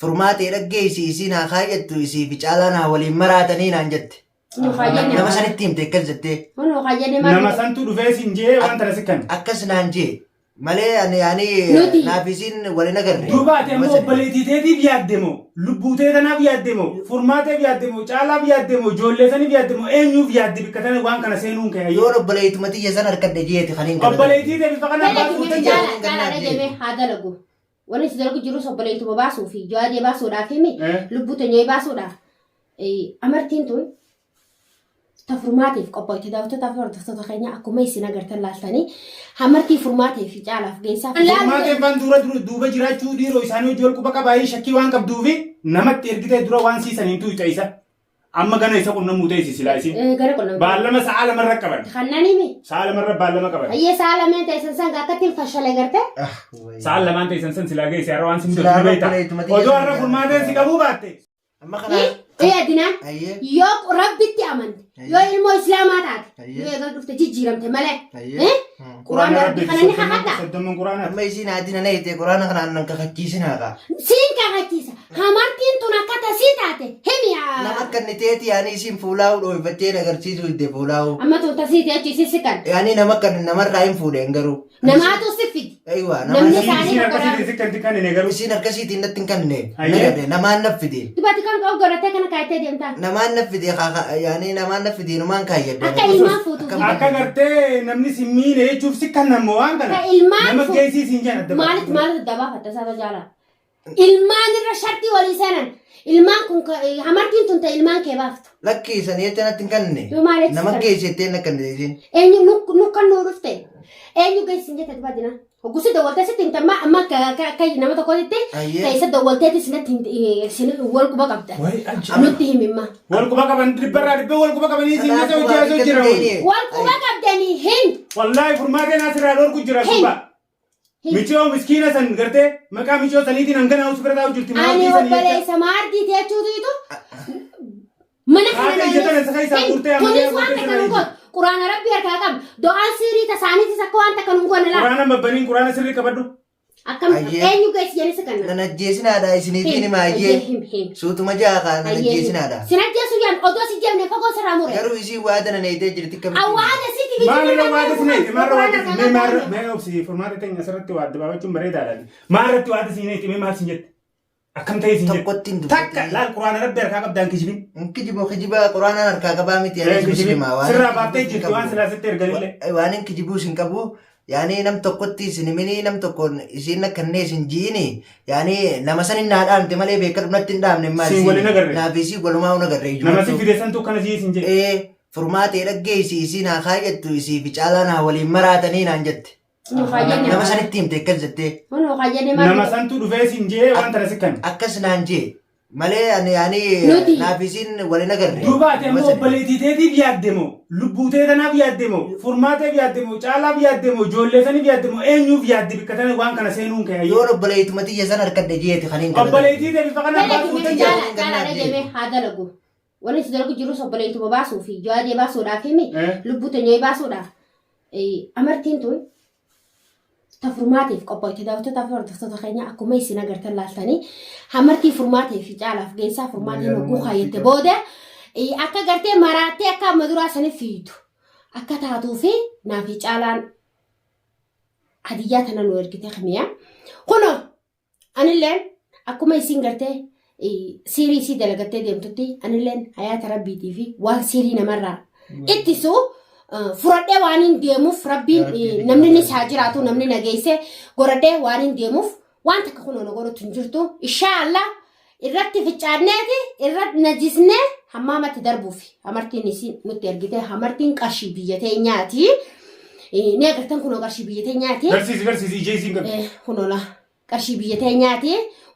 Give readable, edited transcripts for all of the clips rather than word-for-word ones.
Furmaatee dhaggeessi isiin haa kaayyattu isii fi caalaan haa waliin maraatanii naan jette. Nu kaayyane. Nama sanitti himte akkas jettee. Kunoo kaayyane maal? Nama santu dhufee siin jee waan tana sikkan. Akkas naan jee. Malee ani ani Nuti- naaf isiin waliin agarre. Duuba ati Nama ammoo sani. obboleettii teetiif yaadde moo lubbuu tee tanaaf yaadde moo furmaateef yaadde moo caalaaf yaadde moo ijoollee saniif yaadde moo eenyuuf yaadde bikka tana waan kana seenuun kee hayyee. Yoon obboleettuma tiyya san harkadhe jeeti kan hin kana. Obboleettii tee bifa kanaan Dalagi baasuu mee tiyya. caala caala dhageme haa dalagu. Wanni si dalagu jirus obboleettuma baasuu fi jawaadee baasuudhaaf himi Eh. lubbuu teenya baasuudhaaf. Amartiin tun ta furmaateef qophoofte daawwattootaa fi hordoftoota keenya akkuma isin agartan laaltanii amartii furmaatee fi caalaaf geessaa. Furmaateen faan dura duuba jiraachuu dhiiroo isaanii hojii wal quba qabaayii shakkii waan qabduufi namatti ergitee dura waan siisaniin tuyxa isa. Amma gana isa qunnamuu teessi silaa isiin. Gara qunnamuu. Baallama sa'a lamarra qaban. Kannaan himi. Sa'a lamarra baallama qaban. Ayyee sa'a lameen ta'e san akkattiin fashale garte. Sa'a lamaan ta'e san silaa geesse har'a waan si mudatu Silaa ni beekta. obboleettuma tiyya Odoo har'a sana furmaateen si qabuu baatte. Amma kana. Ee adinaan Ayyee. yoo rabbitti amante yoo ilmoo islaamaa taate Ayyee. yoo eegal dhufte jijjiiramte malee. Ayyee. Eh? Quraana rabbi kana ni kakadha. Soddomman quraanaati. Amma isiin haati nana hiite quraana kanaan nan kakachiisin haaqa. Siin kakachiisa. Hamartiin tun akka tasii taate himi yaa. Nama akka inni teeti yaani isiin fuulaa'u dhooyfattee agarsiisuu hidde fuulaa'u. Amma tun tasii ta'e jechuun isin sikan. Yaani nama akka namarraa hin fuudheen garuu. Namaatu si fidi. Aywa nama Namni Isiin isaanii isiin tokko akkasitti si kan kan hin garuu. isiin akkasiitiin natti hin kennine. Ayyee. Nagarre namaan na fide. Dubati kan qabu godhattee kana kaayattee deemtaa. Namaan na fide yaani namaan na fide numaan kaayyadde. Akka ilmaan fuutuuf. Akkam- Akka gartee namni si miine jechuuf si kan nammoo waan kana. Ka ilmaan Nama fuutu. geessii siin jedhan adda Maalitti maalitti adda baafatta isaa jaalaa? Ilmaan irra shartii walii seenan. Ilmaan kun hamartiin tun ta'e ilmaan kee baaftu. Lakki isanii jecha natti hin kennine. Yoo maal jecha Nama kana? geessettee na kennite isiin. Eenyu nu kan nuu dhufte? Eenyu geessin jette duba dina? Hoggusi dawwaltee sitti himte amma amma akka akka akka nama tokkotti Ayyee. ta'e isa dawwalteeti sinatti sin wal quba qabda. Wayi ajja. Nutti himimma. Wal quba qaban dhibbarraa dhibba wal quba qabanii siin jecha hojii asoo jira wali. Wal quba qabdanii him. Wallaahi furmaateen asirraa dhorku jira Hin. gubbaa. Hin. Miciyoo miskiina san gartee maqaa miciyoo saniitiin hangana hausu bira taa'u jirti Ani maardii sanii jecha. obboleessa maardii jechuutu mana kana Haati ija tana isa keessaa guurtee amma Kunis yaa waan guurtee takka nun sirra gootu. Quraana rabbi harkaa qabna. Do'aan siirii tasaaniitis akka waan takka nun goone laata. Quraana babbaniin quraana sirrii qabadhu. Akkam Ayyee. eenyu geessi jedhee si kenna. Nan ajjeesinaadha isiniitiin hima Ayyee ayyee. him him. Suutuma ja'a kaa nan Ayyee him. ajjeesinaadha. Sin ajjeesu yaan odoo si jebne fagoo sirraa mure. Garuu isiin waada nan eegdee jirti akkamitti. Awwaada sitti fi Maal irra waada sineeti? Maal irra waada Quraana mee maal harkaa mee obsi furmaata teenya asirratti waa adda baafachuun bareedaadha. Maal irratti waada sineeti? Mee maal sin jette? Akkam ta'e sin jette? Tokkotti hin dubbatin. Takka laal quraana rabbi harkaa qabdaan kijibin. Hin kijibu kijiba quraanaan harkaa qabaa miti anis musliima. Waan Sirraa hin baaftee kijibuus hin jirti waan qabu. silaa sitti erganillee. Waan hin kijibuus hin qabu. Yaani nam tokkotti isin himini nam tokkoon isiin akkannee isin ji'ini yaani nama san hin naa dhaamte malee beekadhu natti hin dhaamne maal Siin waliin agarre. Naaf isii walumaa hin agarre Nama si iyyuu. fide santu akkana sii sin jedhe. Ee furmaatee dhaggeessi isiin haa kaayyattu isii fi caalaan haa waliin maraatanii naan jette. Nu kaayyane. Nama sanitti himte akkas jettee. Nu kaayyane maal? Nama santu dhufee sin jee waan tana sikkan. Akkas naan jee. Malee ani ani Nuti- naaf isiin waliin agarre. Duuba ati Nama ammoo sani. obboleettii teetiif yaadde moo lubbuu tee tanaaf yaadde moo furmaateef yaadde moo caalaaf yaadde moo ijoollee saniif yaadde moo eenyuuf yaadde bikka tana waan kana seenuun kee hayyee. Yoon obboleettuma tiyya san harkadhe jeeti kan hin kana. Obboleettii tee bifa kanaan Dalagi baasuu mee tiyya. caala caala dhageme haa dalagu. Wanni si dalagu jirus obboleettuma baasuu fi jawaadee baasuudhaaf himi Eh. lubbuu teenya baasuudhaaf. Amartiin tun ta furmaateef qophoofte daawwattootaa fi hordoftoota keenya akkuma isin agartan laaltanii amartii furmaatee fi caalaaf geessaa furmaateen hogguu kaayyette booda akka gartee maraattee akka amma duraa saniif fiidu akka taatuu fi naafi caalaan hadiyyaa tana nu ergite kamiyaa kunoo Anilleen akkuma isiin gartee siirii isii dalagattee deemtutti anilleen hayaata rabbiitii fi waan siirii namarraa ittisu furadhee waan hin deemuuf rabbiin namni nis haa jiraatu namni nageesse goradhee waan hin deemuuf waan takka kunoo na godhutti hin jirtu inshaallah irratti ficcaanneeti irratti najisnee hammaamatti darbuufi hamartiin isiin nutti ergite hamartiin qarshii biyya teenyaati. Ni agartan kunoo qarshii biyya teenyaati. Garsiisi garsiisi ijee isiin qabdi. Kunoo laa qarshii biyya teenyaati.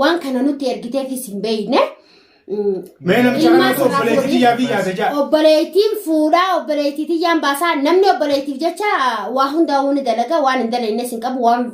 Waan kana nutti ergiteefis hin beekne. Mee namicha Ilmaan kanatu sirraa obboleettii fuudhii. tiyyaa fi yaada ja'a. Obboleettiin fuudhaa obboleettii tiyyaan baasaa namni obboleettiif jecha waa hundaa'uu ni dalaga waan hin dalaynes hin qabu waan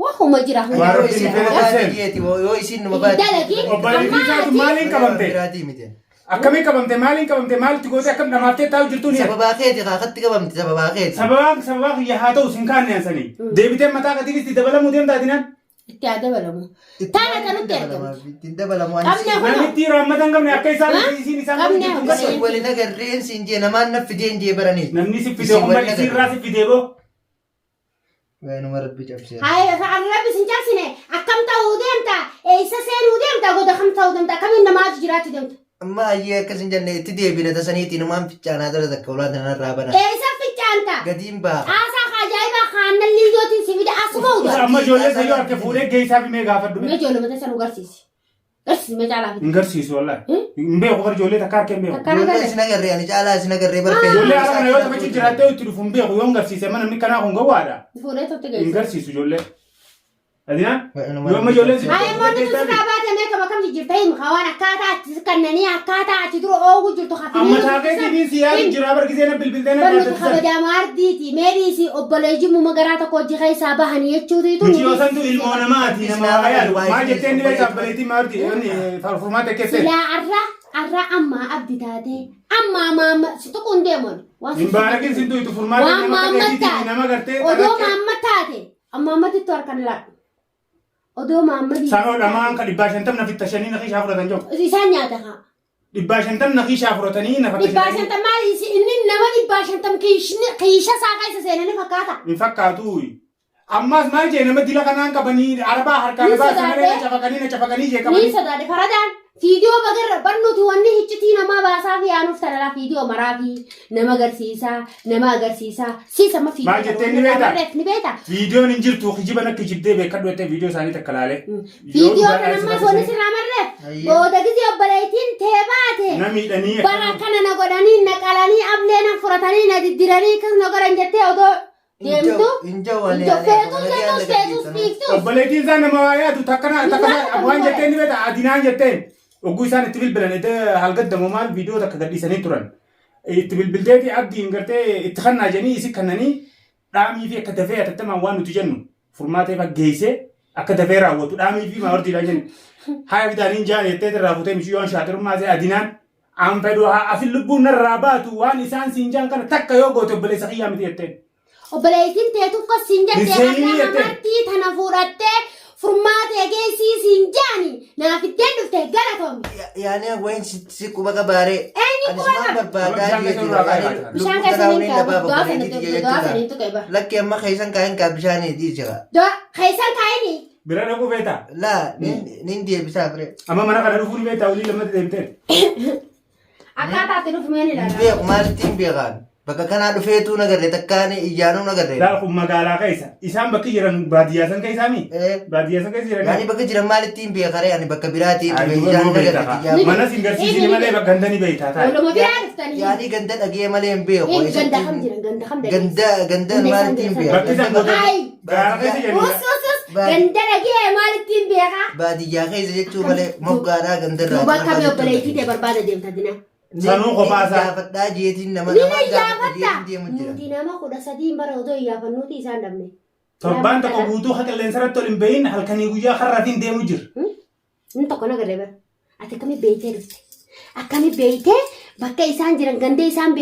Wahuma jira Waan hunda Yoo rabbiin isiin fedhe numa baate seen. jeeti yoo isiin numa baate. Dalagi. Obboleettiin isaatu maaliin qabamte? Biraatii miti. Akkamiin qabamte? Maaliin qabamte? Maalitti goote? Akkam dhamaaftee taa'u jirtuu ni Sababaa keeti kaakatti qabamte sababaa keeti. Sababaa sababaa kiyya haa ta'u sin kaanne ansanii. Deebitee mataa katiif itti dabalamuu deemta atinaan. Itti haa dabalamu. Tana kan nutti argamtu. Ittiin dabalamu ani Qabne kun Namitti raammata hin qabne akka isaan isiin isaan Qabne waliin kun. isin waliin agarreen siin jee namaan na fideen jee baranii. Namni si fide kun bari isiirraa si fide boo. Waanuma rabbi cabsee. Haye rabbi sin cabsine akkam ta'uu deemta eessa seenuu deemta goda kam ta'uu deemta akkamiin namaa jiraachuu deemta. Amma hayyee akkas hin jenne itti deebina tasaniitiin numaan fichaanaa dhala takka ulaa tanarraa bana. Eessa fichaanta? Gadiin ba'a. Caasaa ka ajaa'ibaa kaannan liyyootiin si fide asuma uda. Amma ijoollee sayyoo harka fuudhee geessaa fi mee gaafadhu. Mee ijoollee mataa sana garsiisi. Garsiisi mee caalaa fide. Hin garsiisu wallaahi. Hin beeku bara ijoollee takka harka hin beeku. Takka Ijoollee isin agarree ani caalaa isin agarree barfee. Ijoollee haala kana yoo taphachi jiraattee itti dhufu hin beeku yoo hin garsiise amma namni kanaa kun gowwaadha. Fuudhee totti Hin geessu. garsiisu ijoollee. Adinaan yoo amma ijoolleen si Haye moonni tun sirraa baate mee kama kam jijjiirta himi hawaan akkaataa achi kannanii akkaataa achi dura oowwu jirtu hafanii. Amma taakeetiin si yaadu jira bargisee na bilbiltee na Barnoota gaafatan. kabajamaa ardiiti. Meeriisi obboleeyyi muma garaa tokko hojii keessaa bahanii jechuutiitu. Miti yoo santu ilmoo namaati nama waa yaadu. Maal jettee inni beektaa abbaleetii maarti furmaata keessee. Silaa arra arra ammaa abdi taatee ammaa maamma si tuquun deemoon. Waan Hin baarakin sintu itti furmaata Waan nama maamma kakeetiitii taate. nama gartee. Odoo maamma taate ammaa ammatti harkan laadhu. Odoo maamma Sanoo dhamaan ka 550 na fitta shanii na kiishaa fudhatan jiru. Isaan nyaata haa. 550 na kiishaa fudhatanii na fatta Dhibbaa shanii. shantam maali inni nama 500 kiisha isaa keessa seenanii fakkaata. Hin fakkaatu. Ammaas maal jee nama dila kanaan qabanii arabaa harkaan Ni baasanii sodaadhe. na cafaqanii na cafaqanii jee Ni qabanii. sodaadhe faradaan fiidiyoo bagarra barnuuti wanni hiccitii namaa baasaa fi aanuuf tanalaa fiidiyoo maraa fi nama agarsiisaa nama agarsiisaa siis amma fiidiyoo Maal jettee ni beektaa? barreef ni beektaa? Viidiyoon hin jirtu kijiban akka kijibdee beekadhu jettee viidiyoo isaanii takka laalee. Fiidiyoo kana ammas wanni sirraa marreef Ayyee. booda gizee obboleettiin tee baate Na miidhanii. bara kana na godhanii na qalanii ablee na furatanii na diddiranii akkas na godhan jettee odoo deemtu Hin jiru ani. Ijoo feetus jetus feetus fiiftus. Obboleettiin isaa nama waa yaadu takkana takkana Maal waan godhe? jetteen ni beekta adinaan jetteen ogguu isaan itti bilbilan itti halgaddamoo maal viidiyoo takka gadhiisanii turan. Itti bilbilteeti abdiin gartee itti kannaa jedhanii isi kannanii dhaamii fi akka dafee hatattamaan waan nuti jennu furmaatee faggeessee akka dafee raawwatu dhaamii fi maawardiidhaan jennu. Haya fidaaniin jaan jettee irraa fuutee mishiyoon shaaxirummaa see adinaan an fedhu haa afin lubbuun narraa baatu waan isaan siin jaan kana takka yoo goote obboleessa kiyyaa miti jetteen. Obboleettiin teetu akkas siin Hin jettee seenii har'a jettee. amartii tana fuudhattee furmaata egeessii siin jaani naaf iddeen dhufte galatoomi. Yaani wayin si quba qabaaree. Eenyu Ani quba simaan qaba? barbaadaa Bishaan keessa jee nurraa jira. kaa'e. Bishaan Lubbuu keessa tanaa niin waliin kaa'u. dhabaa Du'aa obboleettii sanitti tiyya du'aa jechuudha. sanitti tuqe bara. Lakki amma keessan kaa'in kaa bishaanii dhiisira. Du'a keessan kaa'ini. Bira dhaquu feetaa? Laa nin deebisaa firee. Amma mana kana dhufuu ni beektaa olii lammata deemtee. Akkaataa itti dhufu meen Hin ilaala. beeku maalitti hin beekaan. Bakka kanaa dhufeetuu nagarre takkaan iyyaanuu nagarre. Laal kun magaalaa keessa. Isaan bakki jiran baadiyyaa san keessaa mi? Eh. Baadiyyaa san keessa jiran. Yaani bakka jiran maalitti hin beekaree ani bakka biraatii Ay, dhufe duba ijaan nuu nagarre beektaa. kiyyaa. Mana sin garsiisini malee bakka ganda ni beektaa taa'e. Waluma biraa dhuftanii. Yaani ganda dhagee malee hin beeku. Hin ganda kam jiran ganda kam dhageesse. Ganda ganda Ganda isaan maalitti hin jiran. beeku. Bakki isaan goota Ay. gaara keessa Us jiran. us us ganda dhagee maalitti hin beekaa? Baadiyyaa keessa jechuu malee moggaadhaa gandarraa. Duuba akkamii obboleettii tee barbaada deemta dinaa? Sanuu kophaa isaa. Gaafadhaa jeetiin nama Ni nama gaafadha iyyaafatta. jeetiin deemu jira. Nuti nama 13 bara odoo iyyaafannuuti isaan dhabne. Torbaan tokko guutuu ha qilleensa irratti ol hin bahin halkanii guyyaa karraatiin deemu jira. Inni tokko na galee bara. Ati akkamii beeytee dhufte? Akkamii beeytee bakka isaan jiran gandee isaan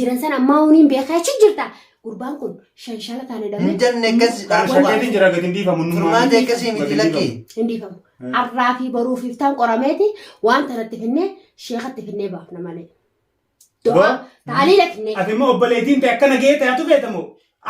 jiran sana ammaa huniin beekaa jechuun jirta. Gurbaan kun shanshala taane Hin dhabee jenne akkas Shakkeetiin jira gadi hin dhiifamu. Furmaata akkasii miti lakki. hin dhiifamu. Arraa fi boruu fi iftaan qorameeti waan tanatti finnee sheekatti finnee baafna malee. Du'aa taaliila finnee. Ati immoo obboleettiin ta'e akka nagahee taatu feetamoo?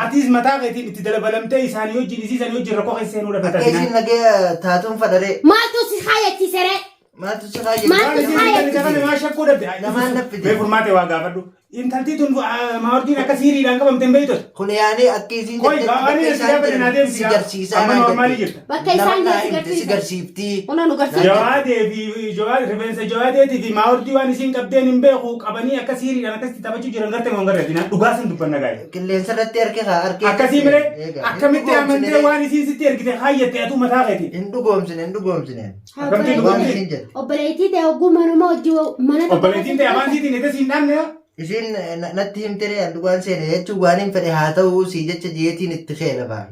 Atis mataa keetiin itti dalabalamtee isaanii wajjin isii isaanii wajjin rakkoo keessa seenuu Akka dha isin nagaya taatuun fadharee. Maaltu si kaayachiise ree? Maaltu si Maaltu si kaayyee? Maa shakkuu dhabde? Namaan naffi Mee furmaate waa gaafadhu. Intalti tun mawardiin akka siiriidhaan qabamte hin beektu. Kun yaani akka isin Koi jettetti gaafanii bakka si isaan gaafate naa jiran deemsi si garsiisaa amma naan normaalii jette. jirta. Bakka isaan Nama jiran si naa himte si garsiisa. garsiiftii. Kuna nu garsiisa. Jawaadee fi jawaad rifeensa jawaadeetii fi maawardii waan isiin qabdeen hin beeku qabanii akka siiriidhaan akkasitti taphachuu jiran garte moo hin garre dinaa dhugaa san dubbanna gaa'e. Qilleensa irratti harki haa harki. Akkasii malee akkamitti amantee waan isiin sitti ergite kaayyatte atuu mataa keetiin. Hin dhugoomsine hin dhugoomsine. Akkamitti Waan dhugoomsine? isiin jette. Obboleettii ta'e hogguu manuma hojii mana tokko Obboleettiin ta'e afaan siitiin ete siin dhaanne Isiin natti himte ree an dhugaan seene jechuun waan hin fedhe haa ta'uu sii jecha jeetiin itti keela baan.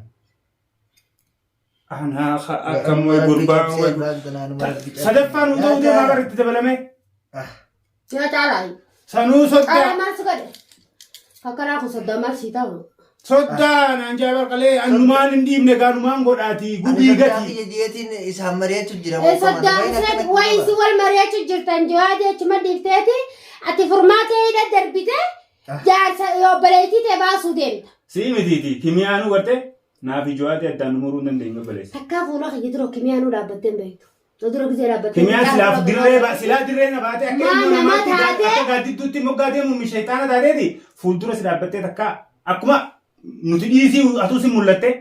Anaa akkam way gurbaa way sadaffaan utuu utuu maa bara itti dabalame. Yaa caalaa. Sanuu Caalaa soddaa. maal si godhe? Fakkaraa kun soddaa maal sii ta'u? Soddaa naan jaa barqalee annumaan hin dhiibne gaanumaan godhaati Ani gubii soddaa gati. kiyya ji'eetiin isaan mari'achuu jira. Soddaan wayi si wal mari'achuu jirtan jawaadee achuma dhiifteeti ati furmaatee hidha darbite jaarsa obboleettii ta'e baasuu deemta. Sii mitiiti kimiyaanuu garte naaf ijowaati addaan nu muruu hin dandeenyu obboleessa. Takkaa fuula kiyya dura kimiyaanuu dhaabbattee hin beektu. Dura gisee dhaabbattee. Kimiyaan silaaf dirree silaa dirree na baate akka Maa ilmoo nama namaatti taate? akka gaaddidduutti moggaa deemu shayxaana taateeti fuuldura si dhaabbattee takka akkuma nuti dhiisii atuu si mul'atte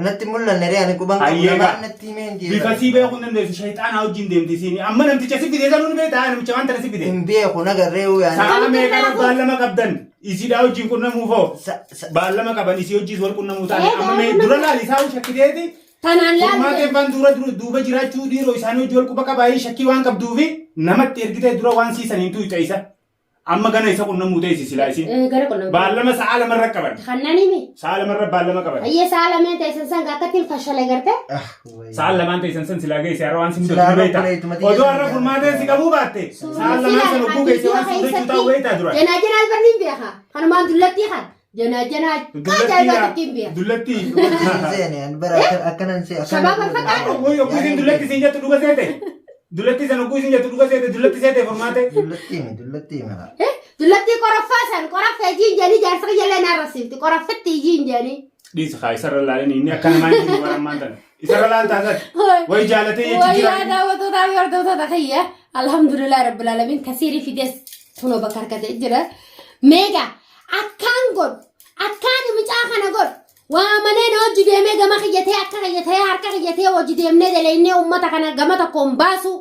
Natti mul'anne ree ani quban qabu Hayyeega. namaan natti himee hin bifa sii beekuu hin dandeessu shayxaana wajjin deemti isiin amma namticha si fide sanuu ni beektaa namicha waan tana si fide. Hin beeku nagarree yaani. Sa'a meeqa baallama qabdan isiidhaa wajjin qunnamuufoo Sa- sa- baallama qaban isii wajjiis wal qunnamuu taane Ee, amma mee baallama- dura laali isaa shakkiteeti Tanaan furmaateen laalu. faan dura duuba jiraachuu dhiiroo isaanii wajji wal quba qabaayii shakkii waan qabduufi namatti ergitee dura waan siisaniin tuyxa isa amma gana isa qunnamuu teessi silaa isiin Gara qunnamtu. baallama sa'a lamarra qaban Kannaan himi. sa'a lamarra baallama qaban Ayyee sa'a lameen ta'e san akkattiin fashale garte. Ah, wayi. sa'a lamaan ta'e san silaa geesse har'a waan si Silaa mudatu har'a beekta obboleettuma xiyya odoo har'a sana furmaateen si qabuu baatte sa'a lamaan san hogguu geesse waan si mudachuu ta'u beektaa dura Janaa janaa albarni hin beeka. Kanumaan dullattii kan. Janaa janaa ajaa'ibaa hin beeka. Dullatti. Hin seene ani bara akkanan see akkana Shabaaba fakkaatu. Woy ogguu isin dullatti isin jettu dhuga seete. Dullatti san ogguu isin jettu dhuga seete dullatti seete furmaate. Dullatti himi dullatti himi. Dullattii qoraffaa san qoraffee jiin jedhanii jaarsa kiyya naa rasiifti. Qoraffetti jiin jedhanii. Dhiisi haa isarra laalin inni akka namaa hin jiru bara ammaan tana. Isarra laaltaa isaati. Way jaalatee jechi Wayyaa jira. daawwattootaa fi hordoftoota kiyya. Alhamdulillah rabbil alamin kasiirii fides kunoo bakka harkatee jira. Meegaa akkaan godhu akkaan mucaa kana godhu waa malee na hojii deemee gama kiyyatee akka kiyyatee harka kiyyatee hojii deemnee dalaynee uummata kana gama tokkoon baasu.